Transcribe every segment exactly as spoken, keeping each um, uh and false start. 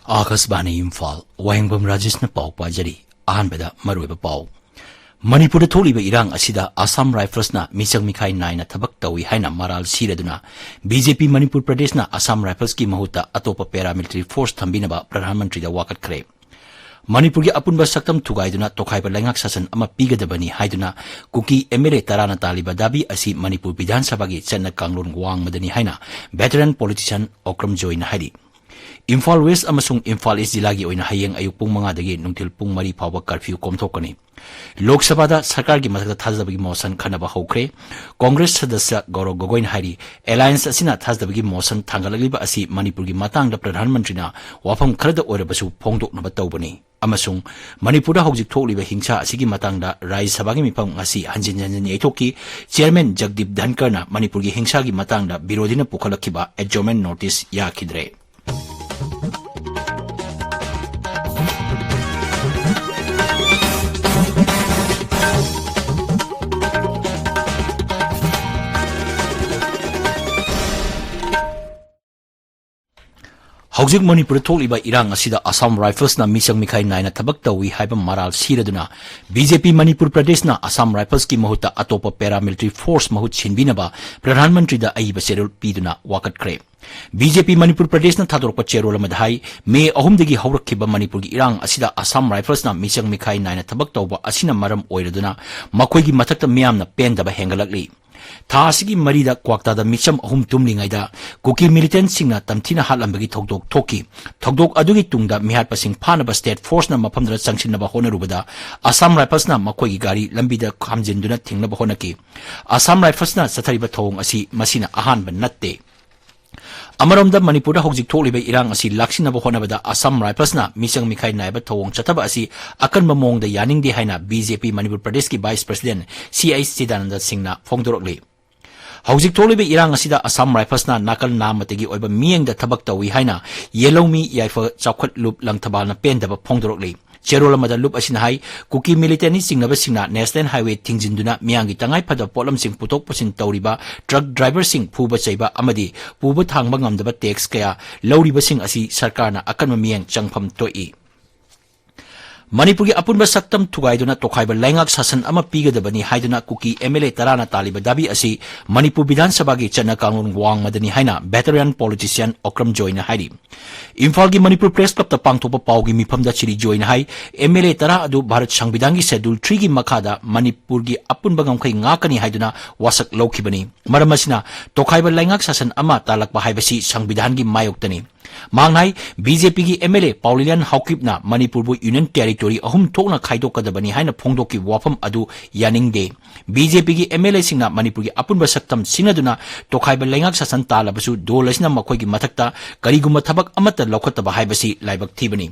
ꯑꯥꯀꯥꯁꯕꯥꯅꯤ ꯏꯝꯐꯥꯜ, ꯋꯥꯍꯦꯡꯕꯝ ꯔꯥꯖꯦꯁꯅ ꯄꯥꯎ ꯄꯥꯖꯔꯤ꯫ ꯑꯍꯥꯟꯕꯗ ꯃꯔꯨꯑꯣꯏꯕ ꯄꯥꯎ꯫ ꯃꯅꯤꯄꯨꯔꯗ ꯊꯣꯛꯂꯤꯕ ꯏꯔꯥꯡ ꯑꯁꯤꯗ ꯑꯁꯥꯝ ꯔꯥꯏꯐꯜꯁꯅ ꯃꯤꯆꯪ ꯃꯤꯈꯥꯏ ꯅꯥꯏꯅ ꯊꯕꯛ ꯇꯧꯏ ꯍꯥꯏꯅ ꯃꯔꯥꯜ ꯁꯤꯔꯗꯨꯅ ꯕꯤ ꯖꯦ ꯄꯤ ꯃꯅꯤꯄꯨꯔ ꯄ꯭ꯔꯗꯦꯁꯅ ꯑꯁꯥꯝ ꯔꯥꯏꯐꯜꯁꯀꯤ ꯃꯍꯨꯠꯇ ꯑꯇꯣꯞꯄ ꯄꯦꯔꯥꯃꯤꯂꯤꯇꯔꯤ ꯐꯣꯔꯁ ꯊꯝꯕꯤꯅꯕ ꯄ꯭ꯔꯙꯥꯟ ꯃꯟꯇ꯭ꯔꯤꯗ ꯋꯥꯀꯠꯈ꯭ꯔꯦ꯫ ꯃꯅꯤꯄꯨꯔꯒꯤ ꯑꯄꯨꯟꯕ ꯁꯛꯇꯝ ꯊꯨꯒꯥꯏꯗꯨꯅ ꯇꯣꯈꯥꯏꯕ ꯂꯩꯉꯥꯛ ꯁꯥꯁꯟ ꯑꯃ ꯄꯤꯒꯗꯕꯅꯤ ꯍꯥꯏꯗꯨꯅ ꯀꯨꯀꯤ ꯑꯦꯝ ꯑꯦꯜ ꯑꯦ ꯇꯔꯥꯅ ꯇꯥꯜꯂꯤꯕ ꯗꯥꯕꯤ ꯑꯁꯤ ꯃꯅꯤꯄꯨꯔ ꯕꯤꯙꯥꯟ ꯁꯚꯥꯒꯤ ꯆꯠꯅ ꯀꯥꯡꯂꯣꯟ ꯋꯥꯡꯃꯗꯅꯤ ꯍꯥꯏꯅ veteran politician ꯑꯣꯀ꯭ꯔꯝ ꯖꯣꯏꯅ ꯍꯥꯏꯔꯤ꯫ ꯏꯝꯐꯥꯜ ꯋꯦꯁ ꯑꯃꯁꯨꯡ ꯏꯝꯐꯥꯜ ꯏꯁ ꯖꯤꯂꯥꯒꯤ ꯑꯣꯏꯅ ꯍꯌꯦꯡ ꯑꯌꯨꯛ ꯄꯨꯡ ꯃꯉꯥꯗꯒꯤ ꯅꯨꯡꯊꯤꯜ ꯄꯨꯡ ꯃꯔꯤ ꯐꯥꯎꯕ ꯀꯔꯐ꯭ꯌꯨ ꯀꯣꯝꯊꯣꯛꯀꯅꯤ꯫ ꯂꯣꯛ ꯁꯚꯥꯗ ꯁꯔꯀꯥꯔꯒꯤ ꯃꯊꯛꯇ ꯊꯥꯖꯗꯕꯒꯤ ꯃꯣꯁꯟ ꯈꯟꯅꯕ ꯍꯧꯈ꯭ꯔꯦ꯫ ꯀꯣꯡꯒ꯭ꯔꯦꯁ ꯁꯗꯁ꯭ꯌ ꯒꯧꯔꯕ ꯒꯣꯒꯣꯏꯅ ꯍꯥꯏꯔꯤ, ꯑꯦꯂꯥꯌꯟꯁ ꯑꯁꯤꯅ ꯊꯥꯖꯗꯕꯒꯤ ꯃꯣꯁꯟ ꯊꯥꯡꯒꯠꯂꯛꯂꯤꯕ ꯑꯁꯤ ꯃꯅꯤꯄꯨꯔꯒꯤ ꯃꯇꯥꯡꯗ ꯄ꯭ꯔꯙꯥꯟ ꯃꯟꯇ꯭ꯔꯤꯅ ꯋꯥꯐꯝ ꯈꯔꯗ ꯑꯣꯏꯔꯕꯁꯨ ꯐꯣꯡꯗꯣꯛꯅꯕ ꯇꯧꯕꯅꯤ ꯑꯃꯁꯨꯡ ꯃꯅꯤꯄꯨꯔꯗ ꯍꯧꯖꯤꯛ ꯊꯣꯛꯂꯤꯕ ꯍꯤꯡꯁꯥ ꯑꯁꯤꯒꯤ ꯃꯇꯥꯡꯗ ꯔꯥꯖ꯭ꯌ ꯁꯚꯥꯒꯤ ꯃꯤꯐꯝ ꯉꯁꯤ ꯍꯟꯖꯤꯟ ꯍꯟꯖꯤꯟ ꯌꯩꯊꯣꯛꯈꯤ꯫ ꯆꯤꯌꯔꯃꯦꯟ ꯖꯒꯗꯤꯞ ꯙꯟꯀꯔꯅ ꯃꯅꯤꯄꯨꯔꯒꯤ ꯍꯤꯡꯁꯥꯒꯤ ꯃꯇꯥꯡꯗ ꯕꯤꯔꯣꯙꯤꯅ ꯄꯨꯈꯠꯂꯛꯈꯤꯕ adjournment notice ꯌꯥꯈꯤꯗ꯭ꯔꯦ꯫ ꯍꯧꯖꯤꯛ ꯃꯅꯤꯄꯨꯔꯗ ꯊꯣꯛꯂꯤꯕ ꯏꯔꯥꯡ ꯑꯁꯤꯗ ꯑꯁꯥꯝ ꯔꯥꯏꯐꯜꯁꯅ ꯃꯤꯆꯪ ꯃꯤꯈꯥꯏ ꯅꯥꯏꯅ ꯊꯕꯛ ꯇꯧꯏ ꯍꯥꯏꯕ ꯃꯔꯥꯜ ꯁꯤꯔꯗꯨꯅ ꯕꯤ ꯖꯦ ꯄꯤ ꯃꯅꯤꯄꯨꯔ ꯄ꯭ꯔꯗꯦꯁꯅ ꯑꯁꯥꯝ ꯔꯥꯏꯐꯜꯁꯀꯤ ꯃꯍꯨꯠꯇ ꯑꯇꯣꯞꯄ ꯄꯦꯔꯥꯃꯤꯂꯤꯇꯔꯤ ꯐꯣꯔꯁ ꯃꯍꯨꯠ ꯁꯤꯟꯕꯤꯅꯕ ꯄ꯭ꯔꯙꯥꯟ ꯃꯟꯇ꯭ꯔꯤꯗ ꯑꯏꯕ ꯆꯦꯔꯣꯜ ꯄꯤꯗꯨꯅ ꯋꯥꯀꯠꯈ꯭ꯔꯦ꯫ ꯕꯤ ꯖꯦ ꯄꯤ ꯃꯅꯤꯄꯨꯔ ꯄ꯭ꯔꯗꯦꯁꯅ ꯊꯥꯗꯣꯔꯛꯄ ꯆꯦꯔꯣꯜ ꯑꯃꯗ ꯍꯥꯏ, ꯃꯦ ꯑꯍꯨꯝꯗꯒꯤ ꯍꯧꯔꯛꯈꯤꯕ ꯃꯅꯤꯄꯨꯔꯒꯤ ꯏꯔꯥꯡ ꯑꯁꯤꯗ ꯑꯁꯥꯝ ꯔꯥꯏꯐꯜꯁꯅ ꯃꯤꯆꯪ ꯃꯤꯈꯥꯏ ꯅꯥꯏꯅ ꯊꯕꯛ ꯇꯧꯕ ꯑꯁꯤꯅ ꯃꯔꯝ ꯑꯣꯏꯔꯗꯨꯅ ꯃꯈꯣꯏꯒꯤ ꯃꯊꯛꯇ ꯃꯤꯌꯥꯝꯅ ꯄꯦꯟꯗꯕ ꯍꯦꯟꯒꯠꯂꯛꯂꯤ꯫ ꯊꯥ ꯑꯁꯤꯒꯤ ꯃꯔꯤꯗ ꯀ꯭ꯋꯥꯛꯇꯥꯗ ꯃꯤꯆꯝ ꯑꯍꯨꯝ ꯇꯨꯝꯂꯤꯉꯩꯗ ꯀꯨꯀꯤ ꯃꯤꯂꯤꯇꯦꯟꯠꯁꯤꯡꯅ ꯇꯝꯊꯤꯅ ꯍꯥꯠꯂꯝꯕꯒꯤ ꯊꯧꯗꯣꯛ ꯊꯣꯛꯈꯤ꯫ ꯊꯧꯗꯣꯛ ꯑꯗꯨꯒꯤ ꯇꯨꯡꯗ ꯃꯤꯍꯥꯠꯄꯁꯤꯡ ꯐꯥꯅꯕ ꯁ꯭ꯇꯦꯠ ꯐꯣꯔꯁꯅ ꯃꯐꯝꯗꯨꯗ ꯆꯪꯁꯤꯟꯅꯕ ꯍꯣꯠꯅꯔꯨꯕꯗ ꯑꯁꯥꯝ ꯔꯥꯏꯐꯜꯁꯅ ꯃꯈꯣꯏꯒꯤ ꯒꯥꯔꯤ ꯂꯝꯕꯤꯗ ꯈꯥꯝꯖꯤꯟꯗꯨꯅ ꯊꯤꯡꯅꯕ ꯍꯣꯠꯅꯈꯤ꯫ ꯑꯁꯥꯝ ꯔꯥꯏꯐꯜꯁꯅ ꯆꯠꯊꯔꯤꯕ ꯊꯧꯑꯣꯡ ꯑꯁꯤ ꯃꯁꯤꯅ ꯑꯍꯥꯟꯕ ꯅꯠꯇꯦ꯫ ꯑꯃꯔꯣꯝꯗ ꯃꯅꯤꯄꯨꯔꯗ ꯍꯧꯖꯤꯛ ꯊꯣꯛꯂꯤꯕ ꯏꯔꯥꯡ ꯑꯁꯤ ꯂꯥꯛꯁꯤꯟꯅꯕ ꯍꯣꯠꯅꯕꯗ ꯑꯁꯥꯝ ꯔꯥꯏꯐꯜꯁꯅ ꯃꯤꯆꯪ ꯃꯤꯈꯥꯏ ꯅꯥꯏꯕ ꯊꯧꯑꯣꯡ ꯆꯠꯊꯕ ꯑꯁꯤ ꯑꯀꯟꯕ ꯃꯑꯣꯡꯗ ꯌꯥꯅꯤꯡꯗꯦ ꯍꯥꯏꯅ ꯕꯤ ꯖꯦ ꯄꯤ ꯃꯅꯤꯄꯨꯔ ꯄ꯭ꯔꯗꯦꯁꯀꯤ ꯚꯥꯏꯁ ꯄ꯭ꯔꯁꯤꯗꯦꯟꯠ ꯁꯤ ꯑꯩꯆ ꯆꯤꯗꯥꯅꯟꯗ ꯁꯤꯡꯅ ꯐꯣꯡꯗꯣꯔꯛꯂꯤ꯫ ꯍꯧꯖꯤꯛ ꯊꯣꯛꯂꯤꯕ ꯏꯔꯥꯡ ꯑꯁꯤꯗ ꯑꯁꯥꯝ ꯔꯥꯏꯐꯜꯁꯅ ꯅꯥꯀꯜ ꯅꯥꯝꯃꯇꯒꯤ ꯑꯣꯏꯕ ꯃꯤꯠꯌꯦꯡꯗ ꯊꯕꯛ ꯇꯧꯏ ꯍꯥꯏꯅ ꯌꯦꯜꯍꯧꯃꯤ ꯌꯥꯏꯐ ꯆꯥꯎꯈꯠꯂꯨꯞ ꯂꯪꯊꯕꯥꯜꯅ ꯄꯦꯟꯗꯕ ꯐꯣꯡꯗꯣꯔꯛꯂꯤ꯫ ꯆꯦꯔꯣꯜ ꯑꯃꯗ ꯂꯨꯞ ꯑꯁꯤꯅ ꯍꯥꯏ, ꯀꯨꯀꯤ ꯃꯤꯂꯤꯇꯦꯟꯠ ꯆꯤꯡꯅꯕꯁꯤꯡꯅ ꯅꯦꯁꯅꯦꯜ ꯍꯥꯏꯋꯦ ꯊꯤꯡꯖꯤꯟꯗꯨꯅ ꯃꯤꯌꯥꯝꯒꯤ ꯇꯉꯥꯏ ꯐꯗꯕ ꯄꯣꯠꯂꯝꯁꯤꯡ ꯄꯨꯊꯣꯛ ꯄꯨꯁꯤꯟ ꯇꯧꯔꯤꯕ ꯇ꯭ꯔꯛ ꯗ꯭ꯔꯥꯏꯚꯔꯁꯤꯡ ꯐꯨꯕ ꯆꯩꯕ ꯑꯃꯗꯤ ꯄꯨꯕ ꯊꯥꯡꯕ ꯉꯝꯗꯕ ꯇꯦꯛꯁ ꯀꯌꯥ ꯂꯧꯔꯤꯕꯁꯤꯡ ꯑꯁꯤ ꯁꯔꯀꯥꯔꯅ ꯑꯀꯟꯕ ꯃꯤꯠꯌꯦꯡ ꯆꯪꯐꯝ ꯊꯣꯛꯏ꯫ ꯃꯅꯤꯄꯨꯔꯒꯤ ꯑꯄꯨꯟꯕ ꯁꯛꯇꯝ ꯊꯨꯒꯥꯏꯗꯨꯅ ꯇꯣꯈꯥꯏꯕ ꯂꯩꯉꯥꯛ ꯁꯥꯁꯟ ꯑꯃ ꯄꯤꯒꯗꯕꯅꯤ ꯍꯥꯏꯗꯨꯅ ꯀꯨꯀꯤ ꯑꯦꯝ ꯑꯦꯜ ꯑꯦ ꯇꯔꯥꯅ ꯇꯥꯜꯂꯤꯕ ꯗꯥꯕꯤ ꯑꯁꯤ ꯃꯅꯤꯄꯨꯔ ꯕꯤꯙꯥꯟ ꯁꯚꯥꯒꯤ ꯆꯠꯅ ꯀꯥꯡꯂꯣꯟ ꯋꯥꯡꯃꯗꯅꯤ ꯍꯥꯏꯅ ꯚꯦꯇꯔꯥꯟ ꯄꯣꯂꯤꯇꯤꯁꯤꯌꯥꯟ ꯑꯣꯀ꯭ꯔꯝ ꯖꯣꯏꯅ ꯍꯥꯏꯔꯤ꯫ ꯏꯝꯐꯥꯜꯒꯤ ꯃꯅꯤꯄꯨꯔ ꯄ꯭ꯔꯦꯁ ꯀ꯭ꯂꯕꯇ ꯄꯥꯡꯊꯣꯛꯄ ꯄꯥꯎꯒꯤ ꯃꯤꯐꯝꯗ ꯁ꯭ꯔꯤ ꯖꯣꯏꯅ ꯍꯥꯏ, ꯑꯦꯝ ꯑꯦꯜ ꯑꯦ ꯇꯔꯥ ꯑꯗꯨ ꯚꯥꯔꯠ ꯁꯪꯕꯤꯙꯥꯟꯒꯤ ꯁꯦꯗꯨꯜ ꯊ꯭ꯔꯤꯒꯤ ꯃꯈꯥꯗ ꯃꯅꯤꯄꯨꯔꯒꯤ ꯑꯄꯨꯟꯕ ꯉꯝꯈꯩ ꯉꯥꯛꯀꯅꯤ ꯍꯥꯏꯗꯨꯅ ꯋꯥꯁꯛ ꯂꯧꯈꯤꯕꯅꯤ꯫ ꯃꯔꯝ ꯑꯁꯤꯅ, ꯇꯣꯈꯥꯏꯕ ꯂꯩꯉꯥꯛ ꯁꯥꯁꯟ ꯑꯃ ꯇꯥꯜꯂꯛꯄ ꯍꯥꯏꯕꯁꯤ ꯁꯪꯕꯤꯙꯥꯟꯒꯤ ꯃꯥꯌꯣꯛꯇꯅꯤ꯫ ꯃꯍꯥꯛꯅ ꯍꯥꯏ, ꯕꯤ ꯖꯦ ꯄꯤꯒꯤ ꯑꯦꯝ ꯑꯦꯜ ꯑꯦ ꯄꯥꯎꯂꯤꯂꯤꯌꯥꯟ ꯍꯥꯎꯀꯤꯞꯅ ꯃꯅꯤꯄꯨꯔꯕꯨ ꯌꯨꯅꯤꯌꯟ ꯇꯦꯔꯤꯇꯣꯔꯤ ꯑꯍꯨꯝ ꯊꯣꯛꯅ ꯈꯥꯏꯗꯣꯛꯀꯗꯕꯅꯤ ꯍꯥꯏꯅ ꯐꯣꯡꯗꯣꯛꯈꯤꯕ ꯋꯥꯐꯝ ꯑꯗꯨ ꯌꯥꯅꯤꯡꯗꯦ꯫ ꯕꯤ ꯖꯦ ꯄꯤꯒꯤ ꯑꯦꯝ ꯑꯦꯜ ꯑꯦꯁꯤꯡꯅ ꯃꯅꯤꯄꯨꯔꯒꯤ ꯑꯄꯨꯟꯕ ꯁꯛꯇꯝ ꯁꯤꯟꯅꯗꯨꯅ ꯇꯣꯈꯥꯏꯕ ꯂꯩꯉꯥꯛ ꯁꯥꯁꯟ ꯇꯥꯜꯂꯕꯁꯨ ꯗꯣꯜ ꯑꯁꯤꯅ ꯃꯈꯣꯏꯒꯤ ꯃꯊꯛꯇ ꯀꯔꯤꯒꯨꯝꯕ ꯊꯕꯛ ꯑꯃꯠꯇ ꯂꯧꯈꯠꯇꯕ ꯍꯥꯏꯕꯁꯤ ꯂꯥꯏꯕꯛ ꯊꯤꯕꯅꯤ꯫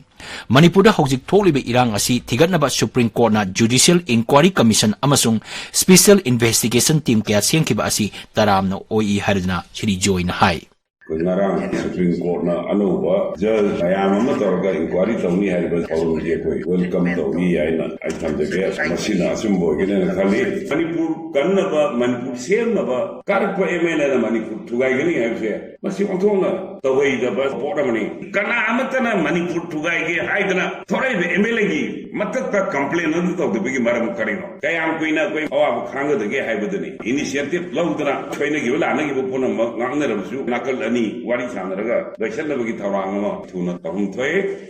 ꯃꯅꯤꯄꯨꯔꯗ ꯍꯧꯖꯤꯛ ꯊꯣꯛꯂꯤꯕ ꯏꯔꯥꯡ ꯑꯁꯤ ꯊꯤꯒꯠꯅꯕ ꯁꯨꯄ꯭ꯔꯤꯝ ꯀꯣꯔꯠꯅ ꯖꯨꯗꯤꯁꯤꯌꯦꯜ ꯏꯟꯀ꯭ꯋꯥꯔꯤ ꯀꯃꯤꯁꯟ ꯑꯃꯁꯨꯡ ꯁ꯭ꯄꯤꯁꯦꯜ ꯏꯟꯚꯦꯁꯇꯤꯒꯦꯁꯟ ꯇꯤꯝ ꯀꯌꯥ ꯁꯦꯝꯈꯤꯕ ꯑꯁꯤ ꯇꯔꯥꯝꯅ ꯑꯣꯛꯏ ꯍꯥꯏꯗꯨꯅ ꯁ꯭ꯔꯤ ꯖꯣꯏꯅ ꯍꯥꯏ꯫ ꯑꯩꯈꯣꯏ ꯉꯔꯥꯡ ꯁꯨꯄ꯭ꯔꯤꯝ ꯀꯣꯔꯠꯅ ꯑꯅꯧꯕ ꯖꯖ ꯃꯌꯥꯝ ꯑꯃ ꯇꯧꯔꯒ ꯏꯟꯀ꯭ꯋꯥꯔꯤ ꯇꯧꯅꯤ ꯍꯥꯏꯔꯤꯕ ꯊꯧꯔꯝꯁꯦ ꯑꯩꯈꯣꯏ ꯋꯦꯜꯀꯝ ꯇꯧꯏ ꯍꯥꯏꯅ ꯑꯩ ꯊꯝꯖꯒꯦ꯫ ꯃꯁꯤꯅ ꯑꯆꯨꯝꯕ ꯑꯣꯏꯒꯅꯦꯅ ꯈꯜꯂꯤ꯫ ꯃꯅꯤꯄꯨꯔ ꯀꯟꯅꯕ, ꯃꯅꯤꯄꯨꯔ ꯁꯦꯝꯅꯕ ꯀꯥꯔꯛꯄ ꯑꯦꯝ ꯑꯦꯜ ꯑꯦꯅ ꯃꯅꯤꯄꯨꯔ ꯊꯨꯒꯥꯏꯒꯅꯤ ꯍꯥꯏꯕꯁꯦ ꯃꯁꯤ ꯑꯣꯟꯊꯣꯛꯅ ꯇꯧꯍꯩꯗꯕ ꯄꯣꯠ ꯑꯃꯅꯤ꯫ ꯀꯅꯥ ꯑꯃꯠꯇꯅ ꯃꯅꯤꯄꯨꯔ ꯊꯨꯒꯥꯏꯒꯦ ꯍꯥꯏꯗꯅ ꯊꯣꯔꯛꯏꯕ ꯑꯦꯝ ꯑꯦꯜ ꯑꯦꯒꯤ ꯃꯊꯛꯇ ꯀꯝꯄ꯭ꯂꯦꯟ ꯑꯗꯨ ꯇꯧꯗꯕꯒꯤ ꯃꯔꯝ ꯀꯔꯤꯅꯣ? ꯀꯌꯥꯝ ꯀꯨꯏꯅ ꯑꯩꯈꯣꯏ ꯑꯋꯥꯕ ꯈꯥꯡꯒꯗꯒꯦ ꯍꯥꯏꯕꯗꯨꯅꯤ꯫ ꯏꯅꯤꯁꯤꯌꯦꯇꯤꯚ ꯂꯧꯗꯅ ꯁꯣꯏꯅꯈꯤꯕ ꯂꯥꯟꯅꯈꯤꯕ ꯄꯨꯝꯅꯃꯛ ꯉꯥꯡꯅꯔꯕꯁꯨ ꯅꯥꯀꯜ ꯑꯅꯤ ꯋꯥꯔꯤ ꯁꯥꯟꯅꯔꯒ ꯂꯣꯏꯁꯤꯟꯅꯕꯒꯤ ꯊꯧꯔꯥꯡ ꯑꯃ ꯊꯨꯅ ꯇꯧꯐꯝ ꯊꯣꯛꯏ꯫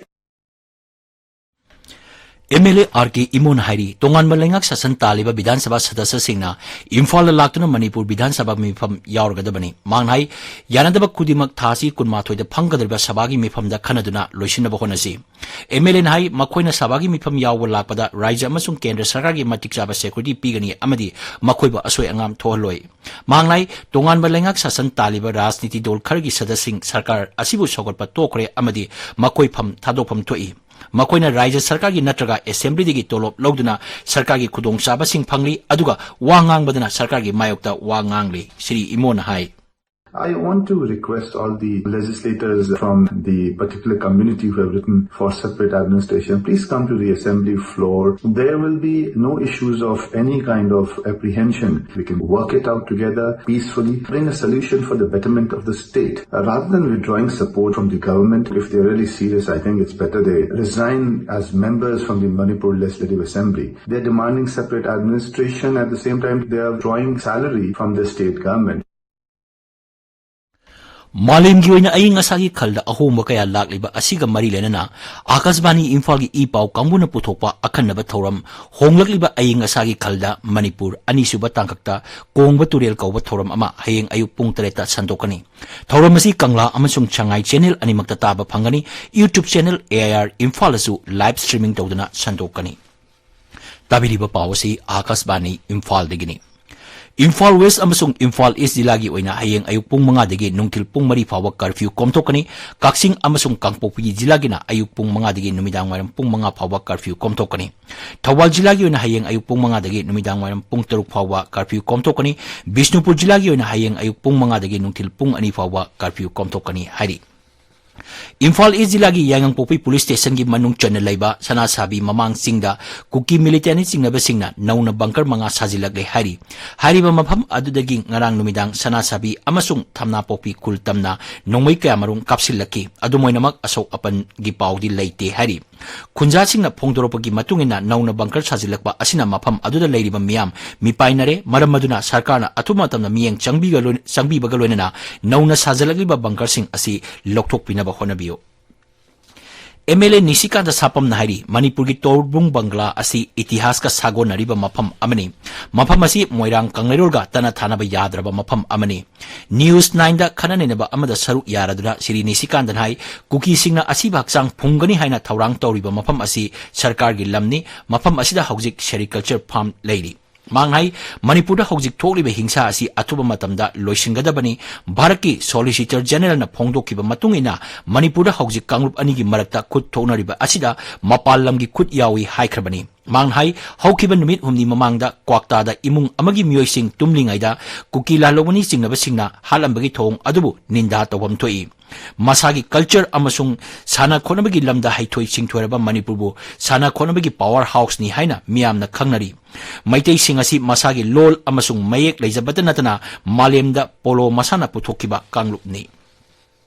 ꯑꯦꯝ ꯑꯦꯜ ꯑꯦ ꯑꯥꯔ ꯀꯦ ꯏꯃꯣꯅ ꯍꯥꯏꯔꯤ, ꯇꯣꯉꯥꯟꯕ ꯂꯩꯉꯥꯛ ꯁꯥꯁꯟ ꯇꯥꯜꯂꯤꯕ ꯕꯤꯙꯥꯟ ꯁꯚꯥ ꯁꯗꯁ꯭ꯌꯁꯤꯡꯅ ꯏꯝꯐꯥꯜꯗ ꯂꯥꯛꯇꯨꯅ ꯃꯅꯤꯄꯨꯔ ꯕꯤꯙꯥꯟ ꯁꯚꯥ ꯃꯤꯐꯝ ꯌꯥꯎꯔꯒꯗꯕꯅꯤ꯫ ꯃꯍꯥꯛꯅ ꯍꯥꯏ, ꯌꯥꯅꯗꯕ ꯈꯨꯗꯤꯡꯃꯛ ꯊꯥ ꯑꯁꯤ ꯀꯨꯟꯃꯥꯊꯣꯏꯗ ꯐꯪꯒꯗꯧꯔꯤꯕ ꯁꯚꯥꯒꯤ ꯃꯤꯐꯝꯗ ꯈꯟꯅꯗꯨꯅ ꯂꯣꯏꯁꯤꯟꯅꯕ ꯍꯣꯠꯅꯁꯤ꯫ ꯑꯦꯝ ꯑꯦꯜ ꯑꯦꯅ ꯍꯥꯏ, ꯃꯈꯣꯏꯅ ꯁꯚꯥꯒꯤ ꯃꯤꯐꯝ ꯌꯥꯎꯕ ꯂꯥꯛꯄꯗ ꯔꯥꯖ꯭ꯌ ꯑꯃꯁꯨꯡ ꯀꯦꯟꯗ꯭ꯔ ꯁꯔꯀꯥꯔꯒꯤ ꯃꯇꯤꯛ ꯆꯥꯕ ꯁꯦꯀ꯭ꯌꯨꯔꯤꯇꯤ ꯄꯤꯒꯅꯤ ꯑꯃꯗꯤ ꯃꯈꯣꯏꯕꯨ ꯑꯁꯣꯏ ꯑꯉꯥꯝ ꯊꯣꯛꯍꯜꯂꯣꯏ꯫ ꯃꯍꯥꯛꯅ ꯍꯥꯏ, ꯇꯣꯉꯥꯟꯕ ꯂꯩꯉꯥꯛ ꯁꯥꯁꯟ ꯇꯥꯜꯂꯤꯕ ꯔꯥꯖꯅꯤꯇꯤ ꯗꯣꯜ ꯈꯔꯒꯤ ꯁꯗꯁ꯭ꯌꯁꯤꯡ ꯁꯔꯀꯥꯔ ꯑꯁꯤꯕꯨ ꯁꯧꯒꯠꯄ ꯇꯣꯛꯈ꯭ꯔꯦ ꯑꯃꯗꯤ ꯃꯈꯣꯏ ꯐꯝ ꯊꯥꯗꯣꯛꯐꯝ ꯊꯣꯛꯏ꯫ ꯃꯈꯣꯏꯅ ꯔꯥꯖ꯭ꯌ ꯁꯔꯀꯥꯔꯒꯤ ꯅꯠꯇ꯭ꯔꯒ ꯑꯦꯁꯦꯝꯕ꯭ꯂꯤꯗꯒꯤ ꯇꯣꯂꯣꯞ ꯂꯧꯗꯨꯅ ꯁꯔꯀꯥꯔꯒꯤ ꯈꯨꯗꯣꯡꯆꯥꯕꯁꯤꯡ ꯐꯪꯂꯤ, ꯑꯗꯨꯒ ꯋꯥ ꯉꯥꯡꯕꯗꯅ ꯁꯔꯀꯥꯔꯒꯤ ꯃꯥꯌꯣꯛꯇ ꯋꯥ ꯉꯥꯡꯂꯤ, ꯁ꯭ꯔꯤ ꯏꯃꯣꯅ ꯍꯥꯏ꯫ I want to request all the legislators from the particular community who have written for separate administration, please come to the assembly floor. There will be no issues of any kind of apprehension. We can work it out together peacefully, bring a solution for the betterment of the state. Uh, rather than withdrawing support from the government, if they're really serious, I think it's better they resign as members from the Manipur Legislative Assembly. They're demanding separate administration. At the same time, they are drawing salary from the state government. ꯃꯥꯂꯦꯝꯒꯤ ꯑꯣꯏꯅ ꯑꯏꯪ ꯑꯁꯥꯒꯤ ꯈꯜꯗ ꯑꯍꯣꯡꯕ ꯀꯌꯥ ꯂꯥꯛꯂꯤꯕ ꯑꯁꯤꯒ ꯃꯔꯤ ꯂꯩꯅꯅ ꯑꯥꯀꯥꯁꯕꯥꯅꯤ ꯏꯝꯐꯥꯜꯒꯤ ꯏ ꯄꯥꯎ ꯀꯥꯡꯕꯨꯅ ꯄꯨꯊꯣꯛꯄ ꯑꯀꯟꯅꯕ ꯊꯧꯔꯝ, ꯍꯣꯡꯂꯛꯂꯤꯕ ꯑꯏꯪ ꯑꯁꯥꯒꯤ ꯈꯜꯗ ꯃꯅꯤꯄꯨꯔ ꯑꯅꯤꯁꯨꯕ ꯇꯥꯡꯀꯛꯇ ꯀꯣꯡꯕ ꯇꯨꯔꯦꯜ ꯀꯧꯕ ꯊꯧꯔꯝ ꯑꯃ ꯍꯌꯦꯡ ꯑꯌꯨꯛ ꯄꯨꯡ ꯇꯔꯦꯠꯇ ꯁꯟꯗꯣꯛꯀꯅꯤ꯫ ꯊꯧꯔꯝ ꯑꯁꯤ ꯀꯪꯂꯥ ꯑꯃꯁꯨꯡ ꯁꯉꯥꯏ ꯆꯦꯅꯦꯜ ꯑꯅꯤꯃꯛꯇ ꯇꯥꯕ ꯐꯪꯒꯅꯤ꯫ YouTube channel AIR ꯏꯝꯐꯥꯜꯗꯁꯨ live streaming ꯇꯧꯗꯨꯅ ꯁꯟꯗꯣꯛꯀꯅꯤ꯫ ꯇꯥꯕꯤꯔꯤꯕ ꯄꯥꯎ ꯑꯁꯤ ꯑꯥꯀꯥꯁꯕꯥꯅꯤ ꯏꯝꯐꯥꯜꯗꯒꯤꯅꯤ꯫ ꯏꯝꯐꯥꯜ ꯋꯦꯁ ꯑꯃꯁꯨꯡ ꯏꯝꯐꯥꯜ ꯏꯁ ꯖꯤꯂꯥꯒꯤ ꯑꯣꯏꯅ ꯍꯌꯦꯡ ꯑꯌꯨꯛ ꯄꯨꯡ ꯃꯉꯥꯗꯒꯤ ꯅꯨꯡꯊꯤꯜ ꯄꯨꯡ ꯃꯔꯤ ꯐꯥꯎꯕ ꯀꯔꯐ꯭ꯌꯨ ꯀꯣꯝꯊꯣꯛꯀꯅꯤ꯫ ꯀꯛꯆꯤꯡ ꯑꯃꯁꯨꯡ ꯀꯥꯡꯄꯣꯛꯄꯤꯒꯤ ꯖꯤꯂꯥꯒꯤꯅ ꯑꯌꯨꯛ ꯄꯨꯡ ꯃꯉꯥꯗꯒꯤ ꯅꯨꯃꯤꯗꯥꯡ ꯋꯥꯏꯔꯝ ꯄꯨꯡ ꯃꯉꯥ ꯐꯥꯎꯕ ꯀꯔꯐ꯭ꯌꯨ ꯀꯣꯝꯊꯣꯛꯀꯅꯤ꯫ ꯊꯧꯕꯥꯜ ꯖꯤꯂꯥꯒꯤ ꯑꯣꯏꯅ ꯍꯌꯦꯡ ꯑꯌꯨꯛ ꯄꯨꯡ ꯃꯉꯥꯗꯒꯤ ꯅꯨꯃꯤꯗꯥꯡ ꯋꯥꯏꯔꯝ ꯄꯨꯡ ꯇꯔꯨꯛ ꯐꯥꯎꯕ ꯀꯔꯐ꯭ꯌꯨ ꯀꯣꯝꯊꯣꯛꯀꯅꯤ꯫ ꯕꯤꯁꯅꯨꯄꯨꯔ ꯖꯤꯂꯥꯒꯤ ꯑꯣꯏꯅ ꯍꯌꯦꯡ ꯑꯌꯨꯛ ꯄꯨꯡ ꯃꯉꯥꯗꯒꯤ ꯅꯨꯡꯊꯤꯜ ꯄꯨꯡ ꯑꯅꯤ ꯐꯥꯎꯕ ꯀꯔꯐ꯭ꯌꯨ ꯀꯣꯝꯊꯣꯛꯀꯅꯤ ꯍꯥꯏꯔꯤ꯫ ꯏꯝꯐꯥꯜ ꯏꯁ ꯖꯤꯂꯥꯒꯤ ꯌꯥꯏꯉꯪꯄꯣꯛꯄꯤ ꯄꯨꯂꯤꯁ ꯁ꯭ꯇꯦꯁꯟꯒꯤ ꯃꯅꯨꯡ ꯆꯟꯅ ꯂꯩꯕ ꯁꯅꯥꯁꯥꯕꯤ ꯃꯃꯥꯡ ꯆꯤꯡꯗ ꯀꯨꯀꯤ ꯃꯤꯂꯤꯇꯦꯟꯅ ꯆꯤꯡꯅꯕꯁꯤꯡꯅ ꯅꯧꯅ ꯕꯪꯀꯔ ꯃꯉꯥ ꯁꯥꯖꯤꯜꯂꯛꯂꯦ ꯍꯥꯏꯔꯤ꯫ ꯍꯥꯏꯔꯤꯕ ꯃꯐꯝ ꯑꯗꯨꯗꯒꯤ ꯉꯔꯥꯡ ꯅꯨꯃꯤꯗꯥꯡ ꯁꯅꯥꯁꯥꯕꯤ ꯑꯃꯁꯨꯡ ꯊꯝꯅꯥꯄꯣꯛꯄꯤ ꯈꯨꯜ ꯇꯝꯅ ꯅꯣꯡꯃꯩ ꯀꯌꯥꯃꯔꯨꯝ ꯀꯥꯞꯁꯤꯜꯂꯛꯈꯤ꯫ ꯑꯗꯨꯝ ꯑꯣꯏꯅꯃꯛ ꯑꯁꯣꯛ ꯑꯄꯟꯒꯤ ꯄꯥꯎꯗꯤ ꯂꯩꯇꯦ ꯍꯥꯏꯔꯤ꯫ ꯈꯨꯟꯖꯥꯁꯤꯡꯅ ꯐꯣꯡꯗꯣꯔꯛꯄꯒꯤ ꯃꯇꯨꯡ ꯏꯟꯅ ꯅꯧꯅ ꯕꯪꯀꯔ ꯁꯥꯖꯤꯜꯂꯛꯄ ꯑꯁꯤꯅ ꯃꯐꯝ ꯑꯗꯨꯗ ꯂꯩꯔꯤꯕ ꯃꯤꯌꯥꯝ ꯃꯤꯄꯥꯏꯅꯔꯦ꯫ ꯃꯔꯝ ꯑꯗꯨꯅ ꯁꯔꯀꯥꯔꯅ ꯑꯊꯨꯕ ꯃꯇꯝꯗ ꯃꯤꯠꯌꯦꯡ ꯆꯪꯕꯤꯒ ꯂꯣꯏ-, ꯆꯪꯕꯤꯕꯒ ꯂꯣꯏꯅꯅ ꯅꯧꯅ ꯁꯥꯖꯤꯜꯂꯛꯂꯤꯕ ꯕꯪꯀꯔꯁꯤꯡ ꯑꯁꯤ ꯂꯧꯊꯣꯛꯄꯤꯅꯕ ꯍꯣꯠꯅꯕꯤꯌꯨ꯫ MLA ꯅꯤꯁꯤꯀꯥꯟꯇ ꯁꯥꯄꯝꯅ ꯍꯥꯏꯔꯤ, ꯃꯅꯤꯄꯨꯔꯒꯤ ꯇꯣꯔꯕꯨꯡ ꯕꯪꯒ꯭ꯂꯥ ꯑꯁꯤ ꯏꯇꯤꯍꯥꯁꯀ ꯁꯥꯒꯣꯟꯅꯔꯤꯕ ꯃꯐꯝ ꯑꯃꯅꯤ꯫ ꯃꯐꯝ ꯑꯁꯤ ꯃꯣꯏꯔꯥꯡ ꯀꯪꯂꯩꯔꯣꯜꯒ ꯇꯠꯅ ꯊꯥꯅꯕ ꯌꯥꯗ꯭ꯔꯕ ꯃꯐꯝ ꯑꯃꯅꯤ꯫ News Nineꯗ ꯈꯟꯅ ꯅꯩꯅꯕ ꯑꯃꯗ ꯁꯔꯨꯛ ꯌꯥꯔꯗꯨꯅ ꯁ꯭ꯔꯤ ꯅꯤꯁꯤꯀꯥꯟꯇꯅ ꯍꯥꯏ, ꯀꯨꯀꯤꯁꯤꯡꯅ ꯑꯁꯤꯕ ꯍꯛꯆꯥꯡ ꯐꯨꯝꯒꯅꯤ ꯍꯥꯏꯅ ꯊꯧꯔꯥꯡ ꯇꯧꯔꯤꯕ ꯃꯐꯝ ꯑꯁꯤ ꯁꯔꯀꯥꯔꯒꯤ ꯂꯝꯅꯤ꯫ ꯃꯐꯝ ꯑꯁꯤꯗ ꯍꯧꯖꯤꯛ sericulture farm ꯂꯩꯔꯤ꯫ ꯃꯍꯥꯛꯅ ꯍꯥꯏ, ꯃꯅꯤꯄꯨꯔꯗ ꯍꯧꯖꯤꯛ ꯊꯣꯛꯂꯤꯕ ꯍꯤꯡꯁꯥ ꯑꯁꯤ ꯑꯊꯨꯕ ꯃꯇꯝꯗ ꯂꯣꯏꯁꯤꯟꯒꯗꯕꯅꯤ꯫ ꯚꯥꯔꯠꯀꯤ Solicitor Generalꯅ ꯐꯣꯡꯗꯣꯛꯈꯤꯕ ꯃꯇꯨꯡ ꯏꯟꯅ ꯃꯅꯤꯄꯨꯔꯗ ꯍꯧꯖꯤꯛ ꯀꯥꯡꯂꯨꯞ ꯑꯅꯤꯒꯤ ꯃꯔꯛꯇ ꯈꯨꯠ ꯊꯣꯛꯅꯔꯤꯕ ꯑꯁꯤꯗ ꯃꯄꯥꯟ ꯂꯝꯒꯤ ꯈꯨꯠ ꯌꯥꯎꯏ ꯍꯥꯏꯈ꯭ꯔꯕꯅꯤ꯫ ꯃꯍꯥꯛꯅ ꯍꯥꯏ, ꯍꯧꯈꯤꯕ ꯅꯨꯃꯤꯠ ꯍꯨꯝꯅꯤ ꯃꯃꯥꯡꯗ ꯀ꯭ꯋꯥꯛꯇꯥꯗ ꯏꯃꯨꯡ ꯑꯃꯒꯤ ꯃꯤꯑꯣꯏꯁꯤꯡ ꯇꯨꯝꯂꯤꯉꯩꯗ ꯀꯨꯀꯤ ꯂꯥꯜꯍꯧꯕꯅꯤ ꯆꯤꯡꯅꯕꯁꯤꯡꯅ ꯍꯥꯠꯂꯝꯕꯒꯤ ꯊꯧꯑꯣꯡ ꯑꯗꯨꯕꯨ ꯅꯤꯟꯗꯥ ꯇꯧꯐꯝ ꯊꯣꯛꯏ꯫ ꯃꯁꯥꯒꯤ culture ꯑꯃꯁꯨꯡ ꯁꯥꯟꯅ ꯈꯣꯠꯅꯕꯒꯤ ꯂꯝꯗ ꯍꯩꯊꯣꯏ ꯁꯤꯡꯊꯣꯏꯔꯕ ꯃꯅꯤꯄꯨꯔꯕꯨ ꯁꯥꯟꯅ ꯈꯣꯠꯅꯕꯒꯤ power houseꯅꯤ ꯍꯥꯏꯅ ꯃꯤꯌꯥꯝꯅ ꯈꯪꯅꯔꯤ꯫ ꯃꯩꯇꯩꯁꯤꯡ ꯑꯁꯤ ꯃꯁꯥꯒꯤ ꯂꯣꯜ ꯑꯃꯁꯨꯡ ꯃꯌꯦꯛ ꯂꯩꯖꯕꯇ ꯅꯠꯇꯅ ꯃꯥꯂꯦꯝꯗ ꯄꯣꯂꯣ ꯃꯁꯥꯟꯅ ꯄꯨꯊꯣꯛꯈꯤꯕ ꯀꯥꯡꯂꯨꯞꯅꯤ꯫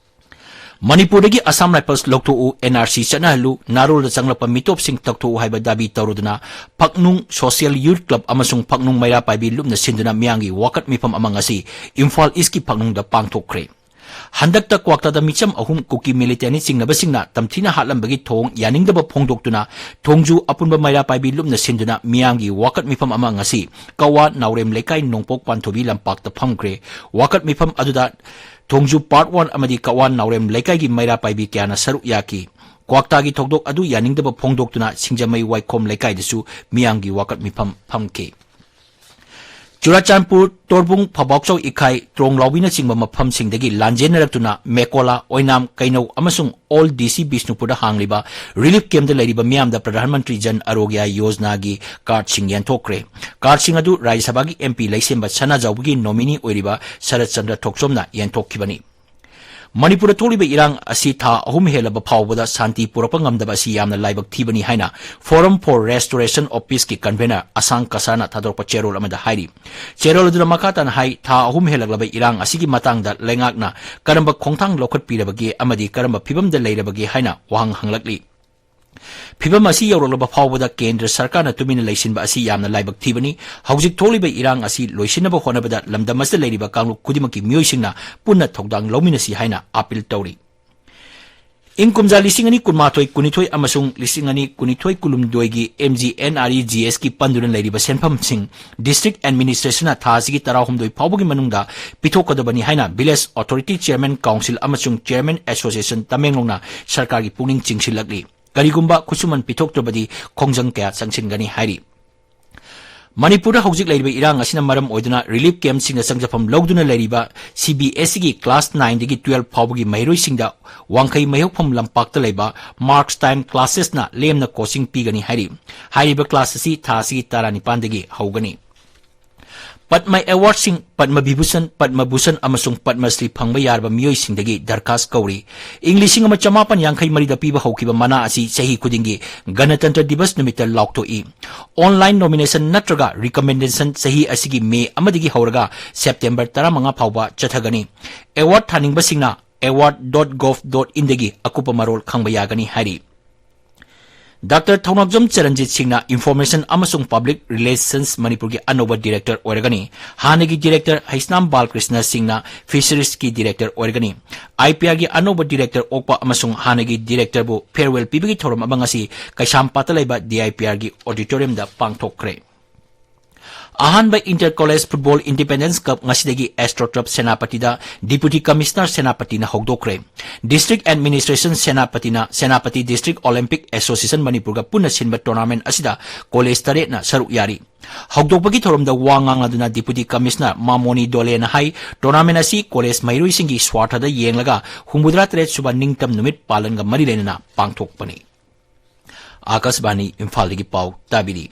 ꯃꯅꯤꯄꯨꯔꯗꯒꯤ Assam Rifles ꯂꯧꯊꯣꯛꯎ, NRC ꯆꯠꯅꯍꯜꯂꯨ, ꯅꯥꯔꯣꯜꯗ ꯆꯪꯂꯛꯄ ꯃꯤꯇꯣꯞꯁꯤꯡ ꯇꯧꯊꯣꯛꯎ ꯍꯥꯏꯕ ꯗꯥꯕꯤ ꯇꯧꯔꯗꯨꯅ ꯐꯛꯅꯨꯡ Social Youth Club ꯑꯃꯁꯨꯡ ꯐꯛꯅꯨꯡ ꯃꯩꯔꯥ ꯄꯥꯏꯕꯤ ꯂꯨꯞꯅ ꯁꯤꯟꯗꯨꯅ ꯃꯤꯌꯥꯝꯒꯤ ꯋꯥꯀꯠ ꯃꯤꯐꯝ ꯑꯃ ꯉꯁꯤ ꯏꯝꯐꯥꯜ ꯏꯁꯀꯤ ꯐꯛꯅꯨꯡꯗ ꯄꯥꯡꯊꯣꯛꯈ꯭ꯔꯦ꯫ ꯍꯟꯗꯛꯇ ꯀ꯭ꯋꯥꯛꯇꯥꯗ ꯃꯤꯆꯝ ꯑꯍꯨꯝ ꯀꯨꯀꯤ militantꯅ ꯆꯤꯡꯅꯕꯁꯤꯡꯅ ꯇꯝꯊꯤꯅ ꯍꯥꯠꯂꯝꯕꯒꯤ ꯊꯧꯑꯣꯡ ꯌꯥꯅꯤꯡꯗꯕ ꯐꯣꯡꯗꯣꯛꯇꯨꯅ ꯊꯣꯡꯖꯨ ꯑꯄꯨꯟꯕ ꯃꯩꯔꯥ ꯄꯥꯏꯕꯤ ꯂꯨꯞꯅ ꯁꯤꯟꯗꯨꯅ ꯃꯤꯌꯥꯝꯒꯤ ꯋꯥꯀꯠ ꯃꯤꯐꯝ ꯑꯃ ꯉꯁꯤ ꯀꯋꯥ ꯅꯥꯎꯔꯦꯝ ꯂꯩꯀꯥꯏ ꯅꯣꯡꯄꯣꯛ ꯄꯥꯟꯊꯣꯏꯕꯤ ꯂꯝꯄꯥꯛꯇ ꯐꯝꯈ꯭ꯔꯦ꯫ ꯋꯥꯀꯠ ꯃꯤꯐꯝ ꯑꯗꯨꯗ ꯊꯣꯡꯖꯨ Part One ꯑꯃꯗꯤ ꯀꯋꯥ ꯅꯥꯎꯔꯦꯝ ꯂꯩꯀꯥꯏꯒꯤ ꯃꯩꯔꯥ ꯄꯥꯏꯕꯤ ꯀꯌꯥꯅ ꯁꯔꯨꯛ ꯌꯥꯈꯤ꯫ ꯀ꯭ꯋꯥꯛꯇꯥꯒꯤ ꯊꯧꯗꯣꯛ ꯑꯗꯨ ꯌꯥꯅꯤꯡꯗꯕ ꯐꯣꯡꯗꯣꯛꯇꯨꯅ ꯁꯤꯡꯖꯃꯩ ꯋꯥꯏꯈꯣꯝ ꯂꯩꯀꯥꯏꯗꯁꯨ ꯃꯤꯌꯥꯝꯒꯤ ꯋꯥꯀꯠ ꯃꯤꯐꯝ ꯐꯝꯈꯤ꯫ ꯆꯨꯔꯥꯆꯥꯟꯄꯨꯔ, ꯇꯣꯔꯕꯨꯡ, ꯐꯕꯥꯎꯆꯧ ꯏꯈꯥꯏ, ꯇ꯭ꯔꯣꯡꯂꯥꯎꯕꯤꯅꯆꯤꯡꯕ ꯃꯐꯝꯁꯤꯡꯗꯒꯤ ꯂꯥꯟꯖꯦꯟꯅꯔꯛꯇꯨꯅ ꯃꯦꯀꯣꯂꯥ, ꯑꯣꯏꯅꯥꯝ, ꯀꯩꯅꯧ ꯑꯃꯁꯨꯡ ꯑꯣꯜ DC ꯕꯤꯁꯅꯨꯄꯨꯔꯗ ꯍꯥꯡꯂꯤꯕ relief campꯇ ꯂꯩꯔꯤꯕ ꯃꯤꯌꯥꯝꯗ ꯄ꯭ꯔꯙꯥꯟ ꯃꯟꯇ꯭ꯔꯤ ꯖꯟ ꯑꯥꯔꯣꯒ꯭ꯌ ꯌꯣꯖꯅꯥꯒꯤ cardꯁꯤꯡ ꯌꯦꯟꯊꯣꯛꯈ꯭ꯔꯦ꯫ Cardꯁꯤꯡ ꯑꯗꯨ ꯔꯥꯖ꯭ꯌ ꯁꯚꯥꯒꯤ MP ꯂꯩꯁꯦꯝꯕ ꯁꯅꯥꯖꯥꯎꯕꯒꯤ nominee ꯑꯣꯏꯔꯤꯕ ꯁꯔꯠ ꯆꯟꯗ꯭ꯔ ꯊꯣꯛꯆꯣꯝꯅ ꯌꯦꯟꯊꯣꯛꯈꯤꯕꯅꯤ꯫ ꯃꯅꯤꯄꯨꯔꯗ ꯊꯣꯛꯂꯤꯕ ꯏꯔꯥꯡ ꯑꯁꯤ ꯊꯥ ꯑꯍꯨꯝ ꯍꯦꯜꯂꯕ ꯐꯥꯎꯕꯗ ꯁꯥꯟꯇꯤ ꯄꯨꯔꯛꯄ ꯉꯝꯗꯕ ꯑꯁꯤ ꯌꯥꯝꯅ ꯂꯥꯏꯕꯛ ꯊꯤꯕꯅꯤ ꯍꯥꯏꯅ Forum for Restoration of Peaceꯀꯤ convener ꯑꯁꯥꯡ ꯀꯁꯥꯔꯅ ꯊꯥꯗꯣꯔꯛꯄ ꯆꯦꯔꯣꯜ ꯑꯃꯗ ꯍꯥꯏꯔꯤ꯫ ꯆꯦꯔꯣꯜ ꯑꯗꯨꯅ ꯃꯈꯥ ꯇꯥꯅ ꯍꯥꯏ, ꯊꯥ ꯑꯍꯨꯝ ꯍꯦꯜꯂꯛꯂꯕ ꯏꯔꯥꯡ ꯑꯁꯤꯒꯤ ꯃꯇꯥꯡꯗ ꯂꯩꯉꯥꯛꯅ ꯀꯔꯝꯕ ꯈꯣꯡꯊꯥꯡ ꯂꯧꯈꯠꯄꯤꯔꯕꯒꯦ ꯑꯃꯗꯤ ꯀꯔꯝꯕ ꯐꯤꯚꯝꯗ ꯂꯩꯔꯕꯒꯦ ꯍꯥꯏꯅ ꯋꯥꯍꯪ ꯍꯪꯂꯛꯂꯤ꯫ ꯐꯤꯚꯝ ꯑꯁꯤ ꯌꯧꯔꯛꯂꯕ ꯐꯥꯎꯕꯗ ꯀꯦꯟꯗ꯭ꯔ ꯁꯔꯀꯥꯔꯅ ꯇꯨꯃꯤꯟꯅ ꯂꯩꯁꯤꯟꯕ ꯑꯁꯤ ꯌꯥꯝꯅ ꯂꯥꯏꯕꯛ ꯊꯤꯕꯅꯤ꯫ ꯍꯧꯖꯤꯛ ꯊꯣꯛꯂꯤꯕ ꯏꯔꯥꯡ ꯑꯁꯤ ꯂꯣꯏꯁꯤꯟꯅꯕ ꯍꯣꯠꯅꯕꯗ ꯂꯝꯗꯝ ꯑꯁꯤꯗ ꯂꯩꯔꯤꯕ ꯀꯥꯡꯂꯨꯞ ꯈꯨꯗꯤꯡꯃꯛꯀꯤ ꯃꯤꯑꯣꯏꯁꯤꯡꯅ ꯄꯨꯟꯅ ꯊꯧꯗꯥꯡ ꯂꯧꯃꯤꯟꯅꯁꯤ ꯍꯥꯏꯅ appeal ꯇꯧꯔꯤ꯫ ꯏꯪ ꯀꯨꯝꯖꯥ ꯂꯤꯁꯤꯡ ꯑꯅꯤ ꯀꯨꯟꯃꯥꯊꯣꯏ ꯀꯨꯟꯅꯤꯊꯣꯏ ꯑꯃꯁꯨꯡ ꯂꯤꯁꯤꯡ ꯑꯅꯤ ꯀꯨꯟꯅꯤꯊꯣꯏ ꯀꯨꯟꯍꯨꯝꯗꯣꯏꯒꯤ MGNREGSꯀꯤ ꯄꯟꯗꯨꯅ ꯂꯩꯔꯤꯕ ꯁꯦꯟꯐꯝꯁꯤꯡ district administrationꯅ ꯊꯥ ꯑꯁꯤꯒꯤ ꯇꯔꯥꯍꯨꯝꯗꯣꯏ ꯐꯥꯎꯕꯒꯤ ꯃꯅꯨꯡꯗ ꯄꯤꯊꯣꯛꯀꯗꯕꯅꯤ ꯍꯥꯏꯅ Village Authority Chairman Council ꯑꯃꯁꯨꯡ Chairman Association ꯇꯃꯦꯡꯂꯣꯡꯅ ꯁꯔꯀꯥꯔꯒꯤ ꯄꯨꯛꯅꯤꯡ ꯆꯤꯡꯁꯤꯜꯂꯛꯂꯤ꯫ ꯀꯔꯤꯒꯨꯝꯕ ꯈꯨꯠꯁꯨꯃꯟ ꯄꯤꯊꯣꯛꯇ꯭ꯔꯕꯗꯤ ꯈꯣꯡꯖꯪ ꯀꯌꯥ ꯆꯪꯁꯤꯟꯒꯅꯤ ꯍꯥꯏꯔꯤ꯫ ꯃꯅꯤꯄꯨꯔꯗ ꯍꯧꯖꯤꯛ ꯂꯩꯔꯤꯕ ꯏꯔꯥꯡ ꯑꯁꯤꯅ ꯃꯔꯝ ꯑꯣꯏꯗꯨꯅ ꯔꯤꯂꯤꯐ ꯀꯦꯝꯞꯁꯤꯡꯗ ꯆꯪꯖꯐꯝ ꯂꯧꯗꯨꯅ ꯂꯩꯔꯤꯕ ꯁꯤ ꯕꯤ ꯑꯦꯁ ꯏꯒꯤ ꯀ꯭ꯂꯥꯁ ꯅꯥꯏꯟꯗꯒꯤ ꯇꯨꯋꯦꯜꯐ ꯐꯥꯎꯕꯒꯤ ꯃꯍꯩꯔꯣꯏꯁꯤꯡꯗ ꯋꯥꯡꯈꯩ ꯃꯍꯩꯍꯧꯐꯝ ꯂꯝꯄꯥꯛꯇ ꯂꯩꯕ ꯃꯥꯔꯛꯁ ꯇꯥꯏꯝ ꯀ꯭ꯂꯥꯁꯦꯁꯅ ꯂꯦꯝꯅ ꯀꯣꯆꯤꯡ ꯄꯤꯒꯅꯤ ꯍꯥꯏꯔꯤ꯫ ꯍꯥꯏꯔꯤꯕ ꯀ꯭ꯂꯥꯁ ꯑꯁꯤ ꯊꯥ ꯑꯁꯤꯒꯤ ꯇꯔꯥꯅꯤꯄꯥꯟꯗꯒꯤ ꯍꯧꯒꯅꯤ꯫ ꯄꯗꯃ ꯑꯦꯋꯥꯔꯗꯁꯤꯡ, ꯄꯗꯃ ꯚꯤꯚꯨꯁꯟ, ꯄꯗꯃ ꯚꯨꯁꯟ ꯑꯃꯁꯨꯡ ꯄꯗꯃ ꯁ꯭ꯔꯤ ꯐꯪꯕ ꯌꯥꯔꯕ ꯃꯤꯑꯣꯏꯁꯤꯡꯗꯒꯤ ꯗꯔꯈꯥꯁ ꯀꯧꯔꯤ꯫ ꯏꯪ ꯂꯤꯁꯤꯡ ꯑꯃ ꯆꯃꯥꯄꯟ ꯌꯥꯡꯈꯩ ꯃꯔꯤꯗ ꯄꯤꯕ ꯍꯧꯈꯤꯕ ꯃꯅꯥ ꯑꯁꯤ ꯆꯍꯤ ꯈꯨꯗꯤꯡꯒꯤ ꯒꯅꯇꯟꯇ꯭ꯔ ꯗꯤꯕꯁ ꯅꯨꯃꯤꯠꯇ ꯂꯥꯎꯊꯣꯛꯏ꯫ ꯑꯣꯟꯂꯥꯏꯟ ꯅꯣꯃꯤꯅꯦꯁꯟ ꯅꯠꯇ꯭ꯔꯒ ꯔꯤꯀꯃꯦꯟꯗꯦꯁꯟ ꯆꯍꯤ ꯑꯁꯤꯒꯤ ꯃꯦ ꯑꯃꯗꯒꯤ ꯍꯧꯔꯒ ꯁꯦꯞꯇꯦꯝꯕꯔ ꯇꯔꯥꯃꯉꯥ ꯐꯥꯎꯕ ꯆꯠꯊꯒꯅꯤ꯫ ꯑꯦꯋꯥꯔꯗ ꯊꯥꯅꯤꯡꯕꯁꯤꯡꯅ award dot gov dot inꯗꯒꯤ ꯑꯀꯨꯞꯄ ꯃꯔꯣꯜ ꯈꯪꯕ ꯌꯥꯒꯅꯤ ꯍꯥꯏꯔꯤ꯫ ꯗꯥꯛꯇꯔ ꯊꯧꯅꯥꯎꯖꯝ ꯆꯔꯟꯖꯤꯠ ꯁꯤꯡꯅ ꯏꯟꯐꯣꯔꯃꯦꯁꯟ ꯑꯃꯁꯨꯡ ꯄꯕ꯭ꯂꯤꯛ ꯔꯤꯂꯦꯁꯟꯁ ꯃꯅꯤꯄꯨꯔꯒꯤ ꯑꯅꯧꯕ ꯗꯤꯔꯦꯛꯇꯔ ꯑꯣꯏꯔꯒꯅꯤ꯫ ꯍꯥꯟꯅꯒꯤ ꯗꯤꯔꯦꯛꯇꯔ ꯍꯩꯁꯅꯥꯝ ꯕꯥꯂꯀ꯭ꯔꯤꯁꯅ ꯁꯤꯡꯅ ꯐꯤꯁꯔꯤꯁꯀꯤ ꯗꯤꯔꯦꯛꯇꯔ ꯑꯣꯏꯔꯒꯅꯤ꯫ ꯑꯥꯏ ꯄꯤ ꯑꯥꯔꯒꯤ ꯑꯅꯧꯕ ꯗꯤꯔꯦꯛꯇꯔ ꯑꯣꯛꯄ ꯑꯃꯁꯨꯡ ꯍꯥꯟꯅꯒꯤ ꯗꯤꯔꯦꯛꯇꯔꯕꯨ ꯐꯦꯌꯔꯋꯦꯜ ꯄꯤꯕꯒꯤ ꯊꯧꯔꯝ ꯑꯃ ꯉꯁꯤ ꯀꯩꯁꯥꯝꯄꯥꯠꯇ ꯂꯩꯕ ꯗꯤ ꯑꯥꯏ ꯄꯤ ꯑꯥꯔꯒꯤ ꯑꯣꯗꯤꯇꯣꯔꯤꯌꯝꯗ ꯄꯥꯡꯊꯣꯛꯈ꯭ꯔꯦ꯫ ꯑꯍꯥꯟꯕ inter college football independence cup ꯉꯁꯤꯗꯒꯤ ꯑꯦꯁꯇ꯭ꯔꯣꯇꯔꯐ ꯁꯦꯅꯥꯄꯇꯤꯗ ꯗꯤꯄꯨꯇꯤ ꯀꯃꯤꯁꯅꯔ ꯁꯦꯅꯥꯄꯇꯤꯅ ꯍꯧꯗꯣꯛꯈ꯭ꯔꯦ꯫ ꯗꯤꯁꯇ꯭ꯔꯤꯛ ꯑꯦꯗꯃꯤꯅꯤꯁꯇ꯭ꯔꯦꯁꯟ ꯁꯦꯅꯥꯄꯇꯤꯅ ꯁꯦꯅꯥꯄꯇꯤ ꯗꯤꯁꯇ꯭ꯔꯤꯛ ꯑꯣꯂꯤꯝꯄꯤꯛ ꯑꯦꯁꯣꯁꯤꯌꯦꯁꯟ ꯃꯅꯤꯄꯨꯔꯒ ꯄꯨꯟꯅ ꯁꯤꯟꯕ ꯇꯣꯔꯅꯥꯃꯦꯟ ꯑꯁꯤꯗ ꯀꯣꯂꯦꯖ ꯇꯔꯦꯠꯅ ꯁꯔꯨꯛ ꯌꯥꯔꯤ꯫ ꯍꯧꯗꯣꯛꯄꯒꯤ ꯊꯧꯔꯝꯗ ꯋꯥ ꯉꯥꯡꯂꯗꯨꯅ ꯗꯤꯄꯨꯇꯤ ꯀꯃꯤꯁꯅꯔ ꯃꯥꯃꯣꯅꯤ ꯗꯣꯂꯦꯅ ꯍꯥꯏ, ꯇꯣꯔꯅꯥꯃꯦꯟ ꯑꯁꯤ ꯀꯣꯂꯦꯖ ꯃꯍꯩꯔꯣꯏꯁꯤꯡꯒꯤ ꯁ꯭ꯋꯥꯔꯊꯗ ꯌꯦꯡꯂꯒ ꯍꯨꯝꯐꯨꯇꯔꯥ ꯇꯔꯦꯠ ꯁꯨꯕ ꯅꯤꯡꯇꯝ ꯅꯨꯃꯤꯠ ꯄꯥꯂꯟꯒ ꯃꯔꯤ ꯂꯩꯅꯅ ꯄꯥꯡꯊꯣꯛꯄꯅꯤ꯫ ꯑꯥꯀꯥꯁꯕꯥꯅꯤ ꯏꯝꯐꯥꯜꯗꯒꯤ ꯄꯥꯎ ꯇꯥꯕꯤꯔꯤ꯫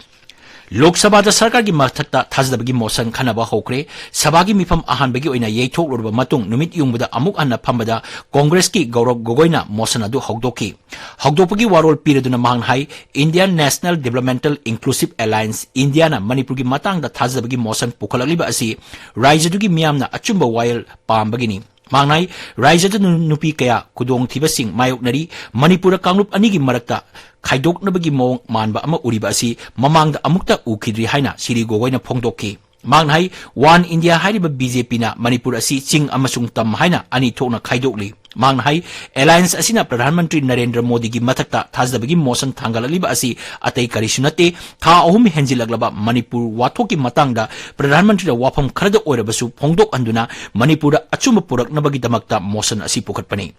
ꯂꯣꯛ ꯁꯚꯥꯗ ꯁꯔꯀꯥꯔꯒꯤ ꯃꯊꯛꯇ ꯊꯥꯖꯗꯕꯒꯤ ꯃꯣꯁꯟ ꯈꯟꯅꯕ ꯍꯧꯈ꯭ꯔꯦ꯫ ꯁꯚꯥꯒꯤ ꯃꯤꯐꯝ ꯑꯍꯥꯟꯕꯒꯤ ꯑꯣꯏꯅ ꯌꯩꯊꯣꯛꯂꯨꯔꯕ ꯃꯇꯨꯡ ꯅꯨꯃꯤꯠ ꯌꯨꯡꯕꯗ ꯑꯃꯨꯛ ꯍꯟꯅ ꯐꯝꯕꯗ ꯀꯣꯡꯒ꯭ꯔꯦꯁꯀꯤ ꯒꯧꯔꯕ ꯒꯣꯒꯣꯏꯅ ꯃꯣꯁꯟ ꯑꯗꯨ ꯍꯧꯗꯣꯛꯈꯤ꯫ ꯍꯧꯗꯣꯛꯄꯒꯤ ꯋꯥꯔꯣꯜ ꯄꯤꯔꯗꯨꯅ ꯃꯍꯥꯛꯅ ꯍꯥꯏ, Indian National Developmental Inclusive Alliance, ꯏꯟꯗꯤꯌꯥꯅ ꯃꯅꯤꯄꯨꯔꯒꯤ ꯃꯇꯥꯡꯗ ꯊꯥꯖꯗꯕꯒꯤ ꯃꯣꯁꯟ ꯄꯨꯈꯠꯂꯛꯂꯤꯕ ꯑꯁꯤ ꯔꯥꯏꯖ꯭ꯌꯗꯨꯒꯤ ꯃꯤꯌꯥꯝꯅ ꯑꯆꯨꯝꯕ ꯋꯥꯌꯦꯜ ꯄꯥꯝꯕꯒꯤꯅꯤ꯫ ꯃꯍꯥꯛꯅ ꯍꯥꯏ, ꯔꯥꯏꯖ꯭ꯌꯗ ꯅꯨ-, ꯅꯨꯄꯤ ꯀꯌꯥ ꯈꯨꯗꯣꯡꯊꯤꯕꯁꯤꯡ ꯃꯥꯌꯣꯛꯅꯔꯤ꯫ ꯃꯅꯤꯄꯨꯔꯗ ꯀꯥꯡꯂꯨꯞ ꯑꯅꯤꯒꯤ ꯃꯔꯛꯇ ꯈꯥꯏꯗꯣꯛꯅꯕꯒꯤ ꯃꯑꯣꯡ ꯃꯥꯟꯕ ꯑꯃ ꯎꯔꯤꯕ ꯑꯁꯤ ꯃꯃꯥꯡꯗ ꯑꯃꯨꯛꯇ ꯎꯈꯤꯗ꯭ꯔꯤ ꯍꯥꯏꯅ ꯁꯤꯔꯤ ꯒꯣꯒꯣꯏꯅ ꯐꯣꯡꯗꯣꯛꯈꯤ꯫ ꯃꯍꯥꯛꯅ ꯍꯥꯏ, ꯋꯥꯟ ꯏꯟꯗꯤꯌꯥ ꯍꯥꯏꯔꯤꯕ ꯕꯤ ꯖꯦ ꯄꯤꯅ ꯃꯅꯤꯄꯨꯔ ꯑꯁꯤ ꯆꯤꯡ ꯑꯃꯁꯨꯡ ꯇꯝ ꯍꯥꯏꯅ ꯑꯅꯤ ꯊꯣꯛꯅ ꯈꯥꯏꯗꯣꯛꯂꯤ꯫ ꯃꯍꯥꯛꯅ ꯍꯥꯏ, ꯑꯦꯂꯥꯏꯟꯁ ꯑꯁꯤꯅ ꯄ꯭ꯔꯙꯥꯟ ꯃꯟꯇ꯭ꯔꯤ ꯅꯔꯦꯟꯗ꯭ꯔ ꯃꯣꯗꯤꯒꯤ ꯃꯊꯛꯇ ꯊꯥꯖꯗꯕꯒꯤ ꯃꯣꯁꯟ ꯊꯥꯡꯒꯠꯂꯛꯂꯤꯕ ꯑꯁꯤ ꯑꯇꯩ ꯀꯔꯤꯁꯨ ꯅꯠꯇꯦ꯫ ꯊꯥ ꯑꯍꯨꯝ ꯍꯦꯟꯖꯤꯜꯂꯛꯂꯕ ꯃꯅꯤꯄꯨꯔ ꯋꯥꯊꯣꯛꯀꯤ ꯃꯇꯥꯡꯗ ꯄ꯭ꯔꯙꯥꯟ ꯃꯟꯇ꯭ꯔꯤꯅ ꯋꯥꯐꯝ ꯈꯔꯗ ꯑꯣꯏꯔꯕꯁꯨ ꯐꯣꯡꯗꯣꯛꯍꯟꯗꯨꯅ ꯃꯅꯤꯄꯨꯔꯗ ꯑꯆꯨꯝꯕ ꯄꯨꯔꯛꯅꯕꯒꯤꯗꯃꯛꯇ ꯃꯣꯁꯟ ꯑꯁꯤ ꯄꯨꯈꯠꯄꯅꯤ꯫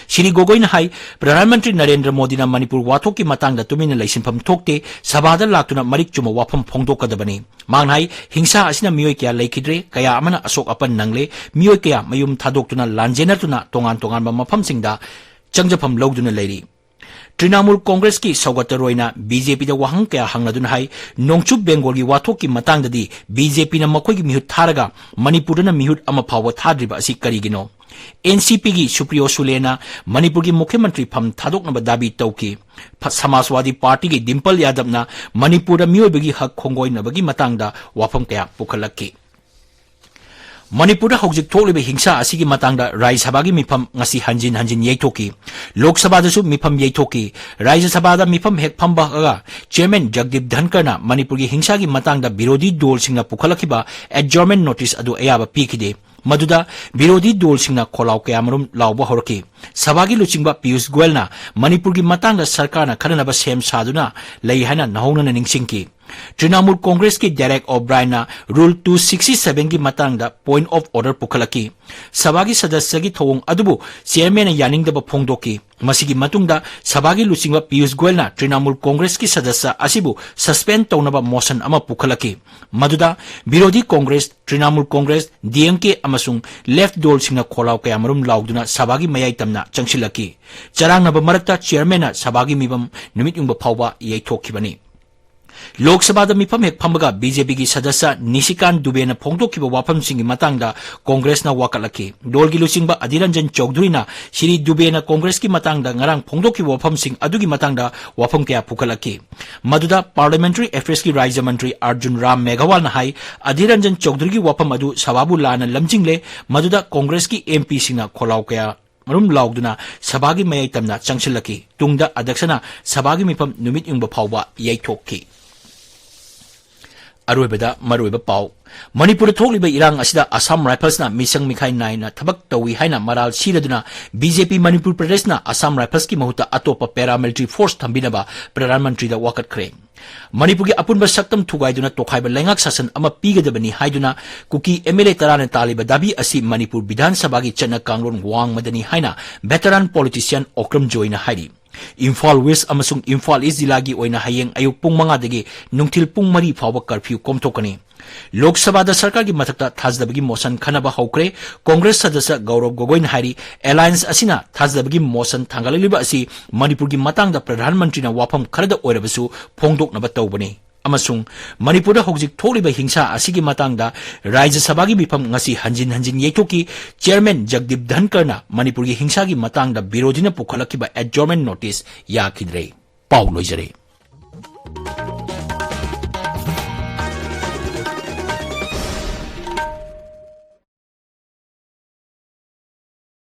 ꯁ꯭ꯔꯤ ꯒꯣꯒꯣꯏꯅ ꯍꯥꯏ, ꯄ꯭ꯔꯙꯥꯟ ꯃꯟꯇ꯭ꯔꯤ ꯅꯔꯦꯟꯗ꯭ꯔ ꯃꯣꯗꯤꯅ ꯃꯅꯤꯄꯨꯔ ꯋꯥꯊꯣꯛꯀꯤ ꯃꯇꯥꯡꯗ ꯇꯨꯃꯤꯟꯅ ꯂꯩꯁꯤꯟꯐꯝ ꯊꯣꯛꯇꯦ, ꯁꯚꯥꯗ ꯂꯥꯛꯇꯨꯅ ꯃꯔꯤꯛ ꯆꯨꯝꯕ ꯋꯥꯐꯝ ꯐꯣꯡꯗꯣꯛꯀꯗꯕꯅꯤ꯫ ꯃꯍꯥꯛꯅ ꯍꯥꯏ, ꯍꯤꯡꯁꯥ ꯑꯁꯤꯅ ꯃꯤꯑꯣꯏ ꯀꯌꯥ ꯂꯩꯈꯤꯗ꯭ꯔꯦ, ꯀꯌꯥ ꯑꯃꯅ ꯑꯁꯣꯛ ꯑꯄꯟ ꯅꯪꯂꯦ, ꯃꯤꯑꯣꯏ ꯀꯌꯥ ꯃꯌꯨꯝ ꯊꯥꯗꯣꯛꯇꯨꯅ ꯂꯥꯟꯖꯦꯟꯅꯗꯨꯅ ꯇꯣꯉꯥꯟ ꯇꯣꯉꯥꯟꯕ ꯃꯐꯝꯁꯤꯡꯗ ꯆꯪꯖꯐꯝ ꯂꯧꯗꯨꯅ ꯂꯩꯔꯤ꯫ ꯇ꯭ꯔꯤꯅꯥꯃꯨꯜ ꯀꯣꯡꯒ꯭ꯔꯦꯁꯀꯤ ꯁꯧꯒꯠꯇ ꯔꯣꯏꯅ ꯕꯤꯖꯦꯄꯤꯗ ꯋꯥꯍꯪ ꯀꯌꯥ ꯍꯪꯂꯗꯨꯅ ꯍꯥꯏ, ꯅꯣꯡꯆꯨꯞ ꯕꯦꯡꯒꯣꯜꯒꯤ ꯋꯥꯊꯣꯛꯀꯤ ꯃꯇꯥꯡꯗꯗꯤ ꯕꯤꯖꯦꯄꯤꯅ ꯃꯈꯣꯏꯒꯤ ꯃꯤꯍꯨꯠ ꯊꯥꯔꯒ ꯃꯅꯤꯄꯨꯔꯗꯅ ꯃꯤꯍꯨꯠ ꯑꯃ ꯐꯥꯎꯕ ꯊꯥꯗ꯭ꯔꯤꯕ ꯑꯁꯤ ꯀꯔꯤꯒꯤꯅꯣ? ꯑꯦꯟꯁꯤꯄꯤꯒꯤ ꯁꯨꯄ꯭ꯔꯤꯌꯣ ꯁꯨꯂꯦꯅ ꯃꯅꯤꯄꯨꯔꯒꯤ ꯃꯨꯈ꯭ꯌ ꯃꯟꯇ꯭ꯔꯤ ꯐꯝ ꯊꯥꯗꯣꯛꯅꯕ ꯗꯥꯕꯤ ꯇꯧꯈꯤ꯫ ꯐ-, ꯁꯃꯥꯖꯋꯥꯗꯤ ꯄꯥꯔꯇꯤꯒꯤ ꯗꯤꯝꯄꯜ ꯌꯥꯗꯕꯅ ꯃꯅꯤꯄꯨꯔꯗ ꯃꯤꯑꯣꯏꯕꯒꯤ ꯍꯛ ꯈꯣꯡꯒꯣꯏꯅꯕꯒꯤ ꯃꯇꯥꯡꯗ ꯋꯥꯐꯝ ꯀꯌꯥ ꯄꯨꯈꯠꯂꯛꯈꯤ꯫ ꯃꯅꯤꯄꯨꯔꯗ ꯍꯧꯖꯤꯛ ꯊꯣꯛꯂꯤꯕ ꯍꯤꯡꯁꯥ ꯑꯁꯤꯒꯤ ꯃꯇꯥꯡꯗ ꯔꯥꯖ꯭ꯌ ꯁꯚꯥꯒꯤ ꯃꯤꯐꯝ ꯉꯁꯤ ꯍꯟꯖꯤꯟ ꯍꯟꯖꯤꯟ ꯌꯩꯊꯣꯛꯈꯤ꯫ ꯂꯣꯛ ꯁꯚꯥꯗꯁꯨ ꯃꯤꯐꯝ ꯌꯩꯊꯣꯛꯈꯤ꯫ ꯔꯥꯖ꯭ꯌ ꯁꯚꯥꯗ ꯃꯤꯐꯝ ꯍꯦꯛ ꯐꯝꯕꯒ ꯆꯤꯌꯔꯃꯦꯟ ꯖꯒꯗꯤꯞ ꯙꯟꯀꯔꯅ ꯃꯅꯤꯄꯨꯔꯒꯤ ꯍꯤꯡꯁꯥꯒꯤ ꯃꯇꯥꯡꯗ ꯕꯤꯔꯣꯙꯤ ꯗꯣꯜꯁꯤꯡꯅ ꯄꯨꯈꯠꯂꯛꯈꯤꯕ ꯑꯦꯗꯖꯣꯔꯟꯃꯦꯟ ꯅꯣꯇꯤꯁ ꯑꯗꯨ ꯑꯌꯥꯕ ꯄꯤꯈꯤꯗꯦ꯫ ꯃꯗꯨꯗ ꯕꯤꯔꯣꯙꯤ ꯗꯣꯜꯁꯤꯡꯅ ꯈꯣꯜꯂꯥꯎ ꯀꯌꯥꯃꯔꯨꯝ ꯂꯥꯎꯕ ꯍꯧꯔꯛꯈꯤ꯫ ꯁꯚꯥꯒꯤ ꯂꯨꯆꯤꯡꯕ ꯄꯤꯌꯨꯁ ꯒꯣꯌꯜꯅ ꯃꯅꯤꯄꯨꯔꯒꯤ ꯃꯇꯥꯡꯗ ꯁꯔꯀꯥꯔꯅ ꯈꯟꯅꯅꯕ ꯁꯦꯝ ꯁꯥꯗꯨꯅ ꯂꯩ ꯍꯥꯏꯅ ꯅꯧꯍꯧꯅꯅ ꯅꯤꯡꯁꯤꯡꯈꯤ꯫ ꯇ꯭ꯔꯤꯅꯥꯃꯨꯜ ꯀꯣꯡꯒ꯭ꯔꯦꯁꯀꯤ ꯗꯦꯔꯦꯛ ꯑꯣꯕ꯭ꯔꯥꯏꯟꯅ ꯔꯨꯜ ꯇꯨ ꯁꯤꯛꯁꯇꯤ ꯁꯚꯦꯟꯒꯤ ꯃꯇꯥꯡꯗ ꯄꯣꯏꯟꯠ ꯑꯣꯐ ꯑꯣꯔꯗꯔ ꯄꯨꯈꯠꯂꯛꯈꯤ꯫ ꯁꯚꯥꯒꯤ ꯁꯗꯁ꯭ꯌꯒꯤ ꯊꯧꯑꯣꯡ ꯑꯗꯨꯕꯨ ꯆꯤꯌꯔꯃꯦꯟꯅ ꯌꯥꯅꯤꯡꯗꯕ ꯐꯣꯡꯗꯣꯛꯈꯤ꯫ ꯃꯁꯤꯒꯤ ꯃꯇꯨꯡꯗ ꯁꯚꯥꯒꯤ ꯂꯨꯆꯤꯡꯕ ꯄꯤꯌꯨꯁ ꯒꯣꯌꯜꯅ ꯇ꯭ꯔꯤꯅꯥꯃꯨꯜ ꯀꯣꯡꯒ꯭ꯔꯦꯁꯀꯤ ꯁꯗꯁ꯭ꯌ ꯑꯁꯤꯕꯨ ꯁꯁꯄꯦꯟ ꯇꯧꯅꯕ ꯃꯣꯁꯟ ꯑꯃ ꯄꯨꯈꯠꯂꯛꯈꯤ꯫ ꯃꯗꯨꯗ ꯕꯤꯔꯣꯙꯤ ꯀꯣꯡꯒ꯭ꯔꯦꯁ, ꯇ꯭ꯔꯤꯅꯥꯃꯨꯜ ꯀꯣꯡꯒ꯭ꯔꯦꯁ, ꯗꯤ ꯑꯦꯝ ꯀꯦ ꯑꯃꯁꯨꯡ ꯂꯦꯐꯠ ꯗꯣꯜꯁꯤꯡꯅ ꯈꯣꯜꯂꯥꯎ ꯀꯌꯥꯃꯔꯨꯝ ꯂꯥꯎꯗꯨꯅ ꯁꯚꯥꯒꯤ ꯃꯌꯥꯏ ꯇꯝꯅ ꯆꯪꯁꯤꯜꯂꯛꯈꯤ꯫ ꯆꯔꯥꯡꯅꯕ ꯃꯔꯛꯇ ꯆꯤꯌꯔꯃꯦꯟꯅ ꯁꯚꯥꯒꯤ ꯃꯤꯐꯝ ꯅꯨꯃꯤꯠ ꯌꯨꯡꯕ ꯐꯥꯎꯕ ꯌꯩꯊꯣꯛꯈꯤꯕꯅꯤ꯫ ꯂꯣꯛ ꯁꯚꯥꯗ ꯃꯤꯐꯝ ꯍꯦꯛ ꯐꯝꯕꯒ ꯕꯤ ꯖꯦ ꯄꯤꯒꯤ ꯁꯗꯁ꯭ꯌ ꯅꯤꯁꯤꯀꯥꯟ ꯗꯨꯕꯦꯅ ꯐꯣꯡꯗꯣꯛꯈꯤꯕ ꯋꯥꯐꯝꯁꯤꯡꯒꯤ ꯃꯇꯥꯡꯗ ꯀꯣꯡꯒ꯭ꯔꯦꯁꯅ ꯋꯥꯀꯠꯂꯛꯈꯤ꯫ ꯗꯣꯜꯒꯤ ꯂꯨꯆꯤꯡꯕ ꯑꯙꯤꯔ ꯔꯟꯖꯟ ꯆꯧꯙꯨꯔꯤꯅ ꯁ꯭ꯔꯤ ꯗꯨꯕꯦꯅ ꯀꯣꯡꯒ꯭ꯔꯦꯁꯀꯤ ꯃꯇꯥꯡꯗ ꯉꯔꯥꯡ ꯐꯣꯡꯗꯣꯛꯈꯤꯕ ꯋꯥꯐꯝꯁꯤꯡ ꯑꯗꯨꯒꯤ ꯃꯇꯥꯡꯗ ꯋꯥꯐꯝ ꯀꯌꯥ ꯄꯨꯈꯠꯂꯛꯈꯤ꯫ ꯃꯗꯨꯗ ꯄꯥꯔꯂꯤꯌꯥꯃꯦꯟꯇꯔꯤ ꯑꯦꯐꯤꯌꯔꯁꯀꯤ ꯔꯥꯖ꯭ꯌ ꯃꯟꯇ꯭ꯔꯤ ꯑꯔꯖꯨꯟ ꯔꯥꯝ ꯃꯦꯘꯋꯥꯜꯅ ꯍꯥꯏ, ꯑꯙꯤꯔ ꯔꯟꯖꯟ ꯆꯧꯙꯨꯔꯤꯒꯤ ꯋꯥꯐꯝ ꯑꯗꯨ ꯁꯚꯥꯕꯨ ꯂꯥꯟꯅ ꯂꯝꯖꯤꯡꯂꯦ, ꯃꯗꯨꯗ ꯀꯣꯡꯒ꯭ꯔꯦꯁꯀꯤ ꯑꯦꯝ ꯄꯤꯁꯤꯡꯅ ꯈꯣꯜꯂꯥꯎ ꯀꯌꯥ ꯃꯔꯨꯝ ꯂꯥꯎꯗꯨꯅ ꯁꯚꯥꯒꯤ ꯃꯌꯥꯏ ꯇꯝꯅ ꯆꯪꯁꯤꯜꯂꯛꯈꯤ꯫ ꯇꯨꯡꯗ ꯑꯗ꯭ꯌꯛꯁꯅ ꯁꯚꯥꯒꯤ ꯃꯤꯐꯝ ꯅꯨꯃꯤꯠ ꯌꯨꯡꯕ ꯐꯥꯎꯕ ꯌꯩꯊꯣꯛꯈꯤ꯫ ꯑꯔꯣꯏꯕꯗ ꯃꯔꯨꯑꯣꯏꯕ ꯄꯥꯎ꯫ ꯃꯅꯤꯄꯨꯔꯗ ꯊꯣꯛꯂꯤꯕ ꯏꯔꯥꯡ ꯑꯁꯤꯗ ꯑꯁꯥꯝ ꯔꯥꯏꯐꯜꯁꯅ ꯃꯤꯁꯪ ꯃꯤꯈꯥꯏ ꯅꯥꯏꯅ ꯊꯕꯛ ꯇꯧꯏ ꯍꯥꯏꯅ ꯃꯔꯥꯜ ꯁꯤꯔꯗꯨꯅ ꯕꯤ ꯖꯦ ꯄꯤ ꯃꯅꯤꯄꯨꯔ ꯄ꯭ꯔꯗꯦꯁꯅ ꯑꯁꯥꯝ ꯔꯥꯏꯐꯜꯁꯀꯤ ꯃꯍꯨꯠꯇ ꯑꯇꯣꯞꯄ ꯄꯦꯔꯥꯃꯤꯂꯤꯇꯔꯤ ꯐꯣꯔꯁ ꯊꯝꯕꯤꯅꯕ ꯄ꯭ꯔꯙꯥꯟ ꯃꯟꯇ꯭ꯔꯤꯗ ꯋꯥꯀꯠꯈ꯭ꯔꯦ꯫ ꯃꯅꯤꯄꯨꯔꯒꯤ ꯑꯄꯨꯟꯕ ꯁꯛꯇꯝ ꯊꯨꯒꯥꯏꯗꯨꯅ ꯇꯣꯈꯥꯏꯕ ꯂꯩꯉꯥꯛ ꯁꯥꯁꯟ ꯑꯃ ꯄꯤꯒꯗꯕꯅꯤ ꯍꯥꯏꯗꯨꯅ ꯀꯨꯀꯤ ꯑꯦꯝ ꯑꯦꯜ ꯑꯦ ꯇꯔꯥꯅ ꯇꯥꯜꯂꯤꯕ ꯗꯥꯕꯤ ꯑꯁꯤ ꯃꯅꯤꯄꯨꯔ ꯕꯤꯙꯥꯟ ꯁꯚꯥꯒꯤ ꯆꯠꯅ ꯀꯥꯡꯂꯣꯟ ꯋꯥꯡꯃꯗꯅꯤ ꯍꯥꯏꯅ ꯚꯦꯇꯔꯥꯟ ꯄꯣꯂꯤꯇꯤꯁꯤꯌꯥꯟ ꯑꯣꯀ꯭ꯔꯝ ꯖꯣꯏꯅ ꯍꯥꯏꯔꯤ꯫ ꯏꯝꯐꯥꯜ ꯋꯦꯁ ꯑꯃꯁꯨꯡ ꯏꯝꯐꯥꯜ ꯏꯁ ꯖꯤꯂꯥꯒꯤ ꯑꯣꯏꯅ ꯍꯌꯦꯡ ꯑꯌꯨꯛ ꯄꯨꯡ ꯃꯉꯥꯗꯒꯤ ꯅꯨꯡꯊꯤꯜ ꯄꯨꯡ ꯃꯔꯤ ꯐꯥꯎꯕ ꯀꯔꯐ꯭ꯌꯨ ꯀꯣꯝꯊꯣꯛꯀꯅꯤ꯫ ꯂꯣꯛ ꯁꯚꯥꯗ ꯁꯔꯀꯥꯔꯒꯤ ꯃꯊꯛꯇ ꯊꯥꯖꯗꯕꯒꯤ ꯃꯣꯁꯟ ꯈꯟꯅꯕ ꯍꯧꯈ꯭ꯔꯦ꯫ ꯀꯣꯡꯒ꯭ꯔꯦꯁ ꯁꯗꯁ꯭ꯌ ꯒꯧꯔꯕ ꯒꯣꯒꯣꯏꯅ ꯍꯥꯏꯔꯤ, ꯑꯦꯂꯥꯌꯟꯁ ꯑꯁꯤꯅ ꯊꯥꯖꯗꯕꯒꯤ ꯃꯣꯁꯟ ꯊꯥꯡꯒꯠꯂꯛꯂꯤꯕ ꯑꯁꯤ ꯃꯅꯤꯄꯨꯔꯒꯤ ꯃꯇꯥꯡꯗ ꯄ꯭ꯔꯙꯥꯟ ꯃꯟꯇ꯭ꯔꯤꯅ ꯋꯥꯐꯝ ꯈꯔꯗ ꯑꯣꯏꯔꯕꯁꯨ ꯐꯣꯡꯗꯣꯛꯅꯕ ꯇꯧꯕꯅꯤ꯫ ꯑꯃꯁꯨꯡ ꯃꯅꯤꯄꯨꯔꯗ ꯍꯧꯖꯤꯛ ꯊꯣꯛꯂꯤꯕ ꯍꯤꯡꯁꯥ ꯑꯁꯤꯒꯤ ꯃꯇꯥꯡꯗ ꯔꯥꯖ꯭ꯌ ꯁꯚꯥꯒꯤ ꯃꯤꯐꯝ ꯉꯁꯤ ꯍꯟꯖꯤꯟ ꯍꯟꯖꯤꯟ ꯌꯩꯊꯣꯛꯈꯤ꯫ ꯆꯤꯌꯔꯃꯦꯟ ꯖꯒꯗꯤꯞ ꯙꯟꯀꯔꯅ ꯃꯅꯤꯄꯨꯔꯒꯤ ꯍꯤꯡꯁꯥꯒꯤ ꯃꯇꯥꯡꯗ ꯕꯤꯔꯣꯙꯤꯅ ꯄꯨꯈꯠꯂꯛꯈꯤꯕ ꯑꯦꯗꯖꯣꯔꯟꯃꯦꯟ ꯅꯣꯇꯤꯁ ꯌꯥꯈꯤꯗ꯭ꯔꯦ꯫ ꯄꯥꯎ ꯂꯣꯏꯖꯔꯦ꯫